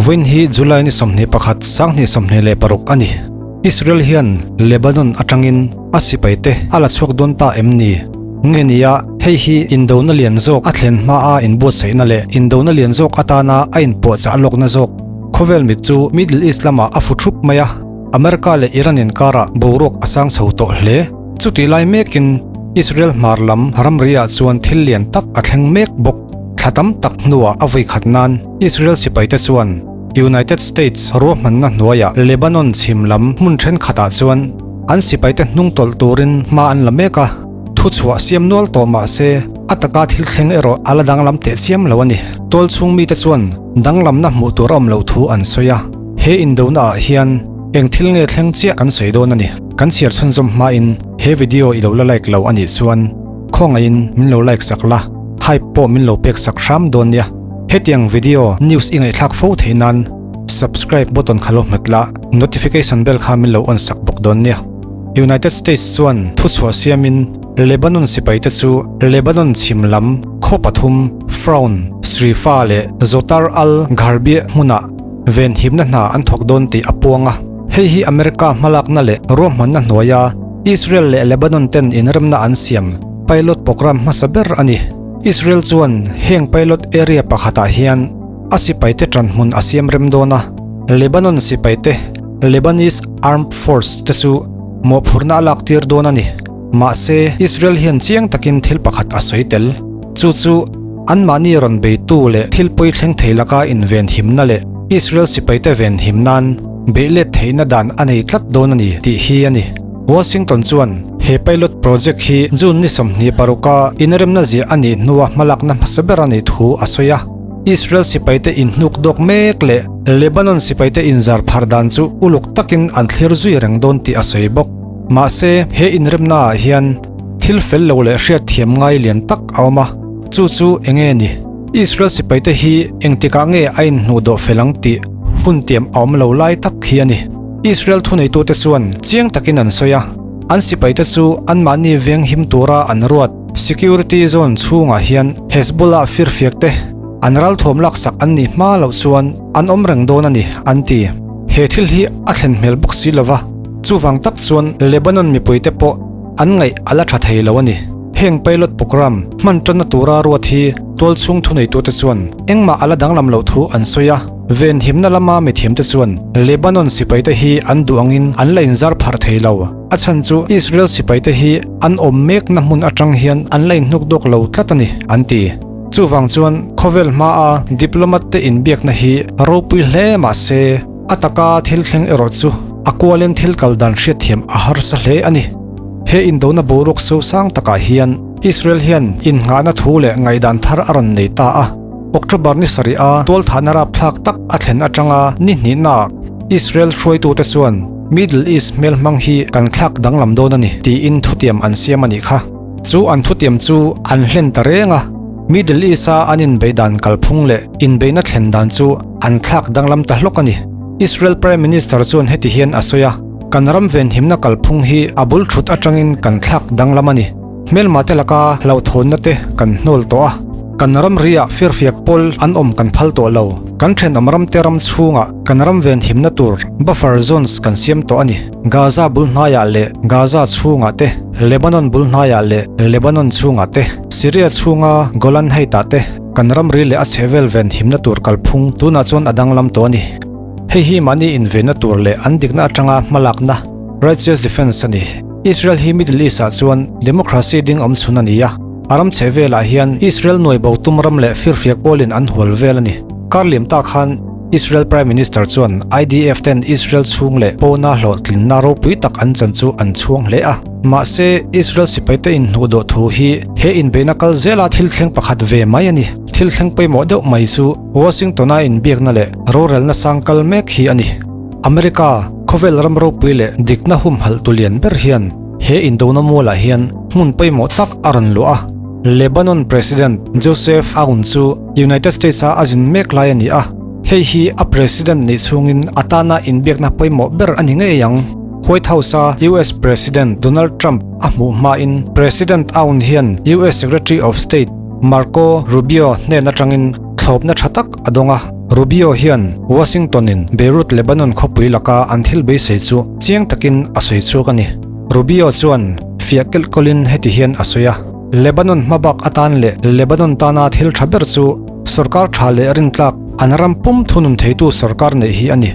Vawiin hi July ni 21, 2026 a ni. Israel hian Lebanon atangin a sipaite a la chhuak dawn ta em ni? Nge nia, hei hi indona lian zawk a thlen hmaa inbuatsaihna leh indona lian zawk atana a inpuahchah lawkna zawk khawvel mit chu Middle East lamah a fu thup mai a, America leh Iran inkarah boruak a sang chho tawh hle. Chutih lai mekin Israel hmar lam ramri-ah chuan thil lian tak a thleng mek bawk. Thla tam tak hnuah a vawikhat nan Israel sipaite chuan United States ruahmanna hnuaiah Lebanon chhim lam hmun thenkhatah chuan an sipaite hnung tawlh turin hma an la mek a, thuchhuah siam nual tawh mah se a taka thil thleng erawh a la danglam teh chiam lo a ni. Tual chhung mite chuan danglamna hmuh tur a awm loh thu an sawi a, he indona ah hian eng thil nge thleng chiah kan sawi dawn a ni. Kan chhiar chhunzawm hmain he video i lo la like lo a nih chuan khawngaihin min lo like sak la, hype pawh min lo pek sak hram dawn nia. Hetiang video news i ngaihthlak fo theih nan subscribe button kha lo hmet la, notification bell kha min lo on sak bawk dawn nia. United States chuan thuchhuah siamin Lebanon sipaite chu Lebanon chhim lam khaw pathum Froun, Srifa leh Zotar al-Gharbieh hmunah venhimna hna an thawk dawn tih a puang a. Hei hi America hmalakna leh ruahmanna hnuaia Israel leh Lebanon ten inremna an siam pilot program hmasa ber a ni. Israel chuan heng pilot area pakhatah hian a sipaite ṭanhmun a siam rem dawn a, Lebanon sipaite, Lebanese Armed Force, te chu mawhphurhna a lak tir dawn a ni. Mahse, Israel hian chiang takin thil pakhat a sawi tel. Chu chu anmahni rawn beitu leh thil pawi thleng thei laka invenhimna leh Israel sipaite venhim nan beih let theihna dan a nei tlat dawn a ni tih hi a ni. Washington chuan he pilot project hi June ni 26 a inremna ziah a nih hnua hmalakna hmasa ber a nih thu a sawi a. Israel sipaite inhnuk dawk mek leh Lebanon sipaite inzar phar dan chu uluk takin an thlir zui reng dawn tih a sawi bawk. Mahse, he inremna ah hian thil fel lo leh hriatthiam ngai lian tak a awm a, chu chu eng nge ni? Israel sipaite hi engtikah nge a inhnuh dawh fel ang tih hun tiam a awm lo lai tak hi a ni. Israel thuneitute chuan chiang takin an sawi a, an sipaite chu anmahni veng him tura an ruat security zone chhungah hian Hezbollah firfiak te an ralthuam laksak an nih hma loh chuan an awm reng dawn a ni, an ti. He thil hi a thlen hmel bawk si lova, chuvang tak chuan Lebanon mipuite pawh an ngaih a la tha thei lo a ni. Heng pilot program hman tanna tura ruat hi tualchhung thuneitute chuan engmah a la danglam loh thu an sawi a. Venhimna lama mithiamte chuan Lebanon sipaite hi an duh angin an la inzar pharh thei lo. A chhan chu Israel sipaite hi an awm mekna hmun atang hian an la inhnuk dawk lo tlat a ni, an ti. Chuvang chuan khawvel hmaa diplomat te inbiakna hi ropui hle mah se a taka thil thleng erawh chu a kualin thil kal dan hriatthiam a harsa hle a ni. He indona boruak sosang takah hian Israel hian innghahna thu leh ngaihdan thar a rawn nei ta a. October ni sarih a tualthahna rapthlak tak a thlen atanga ni hnihnaah Israel hruaitute chuan Middle East hmelhmang hi kan thlak danglam dawn a ni tiin thutiam an siam a nih kha. Chu an thutiam chu an hlen ta reng a, Middle East-a an inbeih dan kalphung leh inbeihna thlen dan chu an thlak danglam ta hlawk a ni. Israel Prime Minister chuan heti hian a sawi a, Kan ram venhimna kalphung hi a bul thut atangin kan thlak danglam a ni. Hmelmate laka hlauhthawnna te kan hnawl tawh a, kan ramriah firfiak pawl an awm kan phal tawh lo. Kan thenawm ramte ram chhungah kan ram venhimna tur buffer zones kan siam tawh a ni. Gaza bul hnaiah leh Gaza chhungah te, Lebanon bul hnaiah leh Lebanon chhungah te, Syria chhunga Golan Height-ah te kan ramri leh a chhehvel venhimna tur kalphung tunah chuan a danglam tawh a ni. Hei hi mahni invenna tur leh an dikna atanga hmalakna, righteous defense, a ni. Israel hi Middle East-ah chuan democracy ding awm chhun a ni a, a ram chhe velah hian Israel nuai bo tum ram leh firfiak pawlin an hual vel a ni. Kar liam tak khan Israel Prime Minister chuan IDF ten Israel chhung leh pawna hlawhtlinna ropui tak an chan chu an chhuang hle a. Mahse, Israel sipaite inhnuhdawh thu hi he inbeihna kal zela thil thleng pakhat ve mai a ni. Thil thleng pawimawh deuh mai chu Washington-a inbiakna leh rorelna sang kal mek hi a ni. America, khawvel ram ropui leh dikna humhalh tu lian ber hian he indona mualah hian hmun pawimawh tak a rawn luah a. Lebanon President Joseph Aoun chu United States-a a zin mek lai a ni a, hei hi a president nih chhungin a tana inbiakna pawimawh ber a ni ngei ang. White House-a US President Donald Trump a hmuh hmain President Aoun hian US Secretary of State Marco Rubio hnen atangin thlawpna tha tak a dawng a. Rubio hian Washington-in Beirut Lebanon khawpui laka an thil beisei chu chiang takin a sawi chhuak a ni. Rubio chuan fiah kelh kawlhin heti hian a sawi a, Lebanon hmabak atan leh Lebanon tana thil tha ber chu sorkar tha leh rintlak an ram pum thunun theitu sorkar neih hi a ni.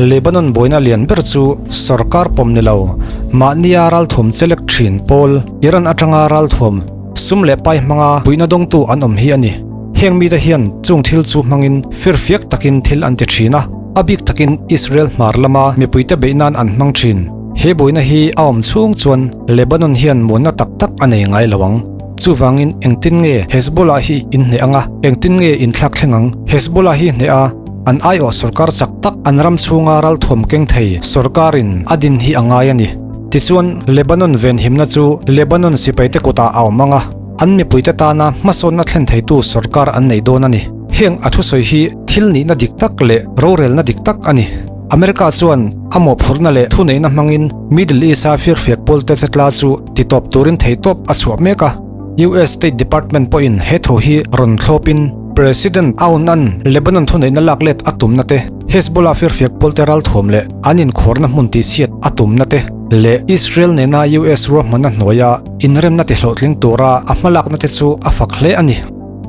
Lebanon buaina lian ber chu sorkar pawm ni lo, mahnia ralthuam chelek thin pawl Iran atanga ralthuam sum leh pai hmanga puihna dawngtu an awm hi a ni. Heng mite hian chung thil chu hmangin firfiak takin thil an ti thin a, a bik takin Israel hmar lama mipuite beih nan an hmang thin. He buaina hi a awm chhung chuan Lebanon hian muanna tak tak a nei ngai lo ang. Chuvangin engtin nge Hezbollah hi in hneh ang a, engtin nge in thlak thleng ang? Hezbollah hi hneh a, an aiawh sorkar chak tak an ram chhunga ralthuam keng thei sorkarin a din hi a ngai a ni. Tichuan Lebanon venhimna chu Lebanon sipaite kutah a awm ang a. An mipuite tana hmasawnna thlen theitu sorkar an nei dawn a ni. Heng a thusawi hi thil nihna dik tak leh rorelna dik tak a ni. America chuan a mawhphurhna leh thuneihna hmangin Middle East-a firfiak pawlte chetla chu titawp turin theihtawp a chhuah mek a. US State Department pawhin he thu hi rawn thlawpin President Aoun-a'n Lebanon thuneihna lak let a tumna te, Hezbollah firfiak pawlte ralthuam leh an inkhawrna hmun tihchhiat a tumna te leh Israel nena US ruahmanna hnuaia Inremna ti hlawhtling tura a hmalakna te chu a fak hle a ni.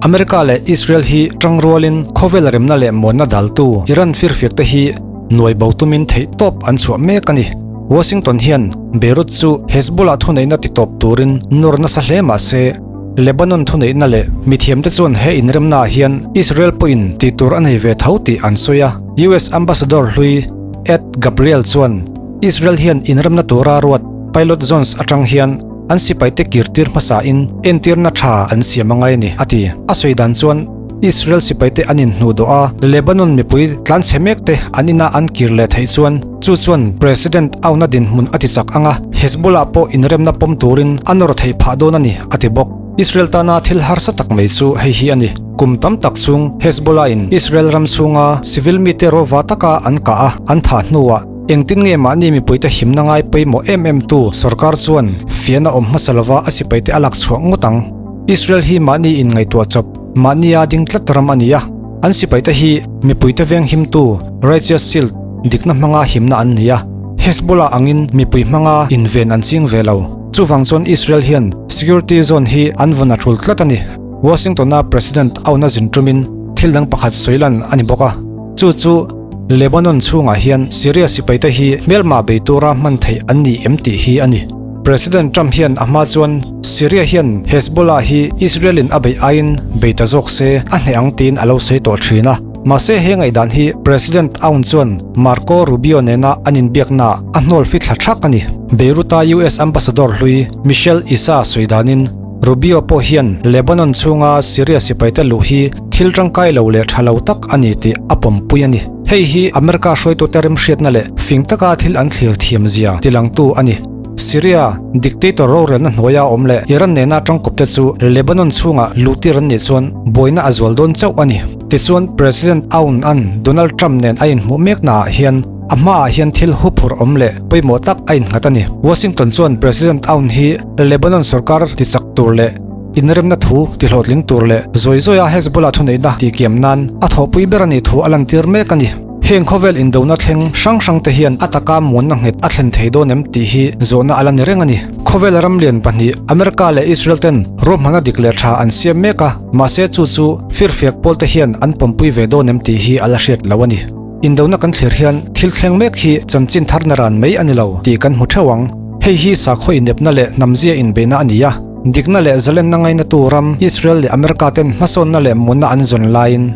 America leh Israel hi tangrualin khawvel remna leh muanna daltu Iran firfiak te hi nuai bo tumin theihtawp an chhuah mek a ni. Washington hian Beirut chu Hezbollah thuneihna ti tawp turin nawr nasa hle mah se, Lebanon thuneihna leh mithiamte chuan he inremnaah hian Israel pawhin tih tur a nei ve tho tih an sawi a. US Ambassador hlui Ed Gabriel chuan Israel hian inremna tura ruat Pilot zones atang hian an sipaite kirtir hmasain entirna tha an siam a ngai a ni, a ti. A sawi dan chuan Israel sipaite an inhnuh dawh a, Lebanon mipui tlanchhe mekte an ina an kir leh theih chuan chu chuan President Aoun-a dinhmun a ti chak ang a, Hezbollah pawh inremna pawm turin a nawr theih phah dawn a ni, a ti bawk. Israel tana thil harsa tak mai chu hei hi a ni. Kum tam tak chung Hezbollah-in Israel ram chhunga civil mite rawva taka an kah a, an thah hnuah, Engtin nge mahni mipuite himna ngai pawimawh em em tu sorkar chuan fiahna awm hmasa lova a sipaite a lak chhuah ngawt ang? Israel hi mahni inngaihtuah chawp, mahnia ding tlat ram a ni a. An sipaite hi mipuite veng himtu, righteous shield, dikna hmanga himna an ni a. Hezbollah angin mipui hmanga inven an ching ve lo. Chuvang chuan Israel hian security zone hi an vawn a tul tlat a ni. Washington-a President Aoun-a zin tumin thil dang pakhat sawi lan a ni bawk a. Chu chu Lebanon chhungah hian Syria sipaite hi hmelma bei tura hman theih an ni em tih hi a ni. President Trump hian a hma chuan Syria hian Hezbollah hi Israel-in a beih aiin bei ta zawk se a hneh ang tiin a lo sawi tawh thin a. Mahse he ngaihdan hi President Aoun chuan Marco Rubio nena an inbiaknaah a hnawl fithla thak a ni. Beirut-a US Ambassador hlui Michel Issa sawi danin Rubio pawh hian Lebanon chhunga Syria sipaite luh hi thil tangkai lo leh tha lo tak a ni tih a pawmpui a ni. Hei hi America hruaitute remhriatna leh fing taka thil an thlir thiam zia tilangtu a ni. Syria dictator rorelna hnuaia awm leh Iran nena tangkawpte chu Lebanon chhunga luhtir an nih chuan buaina a zual dawn chauh a ni. Tichuan President Aoun-a'n Donald Trump nen a inhmuh meknaah hian a hmaah hian thil huphurh awm leh pawimawh tak a innghat a ni. Washington chuan President Aoun hi Lebanon sorkar tichak tur leh inremna thu tihlawhtling tur leh zawi zawia Hezbollah thuneihna tihkiam nan a thawhpui ber a nih thu a lantir mek a ni. Heng khawvel indona thleng hrang hrang te hian a taka muanna nghet a thlen thei dawn em tih hi zawhna a la ni reng a ni. Khawvel ram lian pahnih America leh Israel ten ruahmanna dik leh tha an siam mek a, mahse chu chu firfiak pawl te hian an pawmpui ve dawn em tih hi a la hriat lo a ni. Indona kan thlir hian thil thleng mek hi chanchin thar na ran mai a ni lo tih kan hmu theuh ang. Hei hi sakhaw inepna leh hnamzia inbeihna a ni a, dikna leh zalenna ngainatu ram Israel leh America ten hmasawnna leh munna an zawn laiin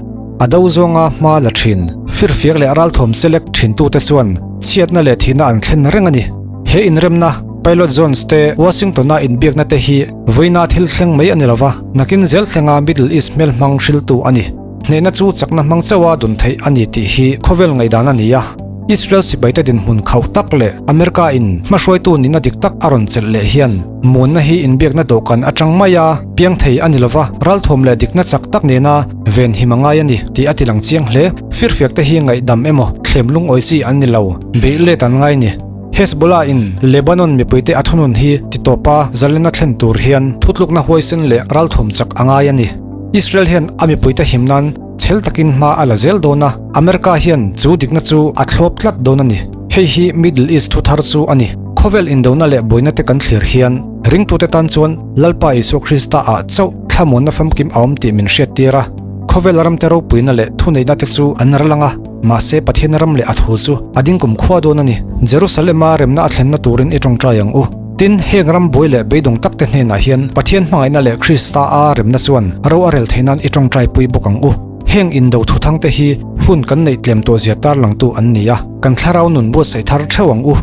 a do zawnga hma la thin. Firfiak leh ralthuam chelek thintute chuan chhiatna leh thihna an thlen reng a ni. He inremna, Pilot Zones te Washington-a inbiakna te hi vawiina thil thleng mai a ni lova, nakin zel thlenga Middle East hmelhmang hriltu a ni. Hnehna chu chakna hmang chauha dun theih a ni tih hi khawvel ngaihdan a ni a. Israel sipaite dinhmun khauh tak leh America in hmahruaitu nihna dik tak a rawn chelh leh hian muanna hi inbiakna dawhkan atang maia piang thei a ni lova, ralthuam leh dikna chak tak nena venhim a ngai a ni tih a tilang chiang hle. Firfiak te hi ngaihdam emaw thlem lungawi chi an ni lo, beih let an ngai ni. Hezbollah in Lebanon mipuite a thunun hi titawpa zalena thlen tur hian thutlukna huaisen leh ralthuam chak a ngai a ni. Israel hian a mipuite him nan. chhel takin hma a la zel dawn a, America hian chu dikna chu a thlawp tlat dawn a ni. Hei hi Middle East thu thar chu a ni. Khawvel indona leh buaina te kan thlir hian ringtute tan chuan Lalpa Isua Krista ah chauh thlamuanna famkim a awm tih min hriattir a. Khawvel ramte ropuina leh thuneihna te chu an ral ang a, mahse Pathian ram leh a thu chu a ding kum khua dawn a ni. Jerusalem-a remna a thlenna turin i tawngtai ang u. Tin, heng ram buai leh beidawng takte hnenah hian Pathian hmangaihna leh Krista a remna chuan ro a rel theih nan i tawngtai pui bawk ang u. Heng indo thuthangte hi hun kan neih tlem tawh zia tarlangtu an ni a, kan thlarau nun buatsaih thar theuh ang u.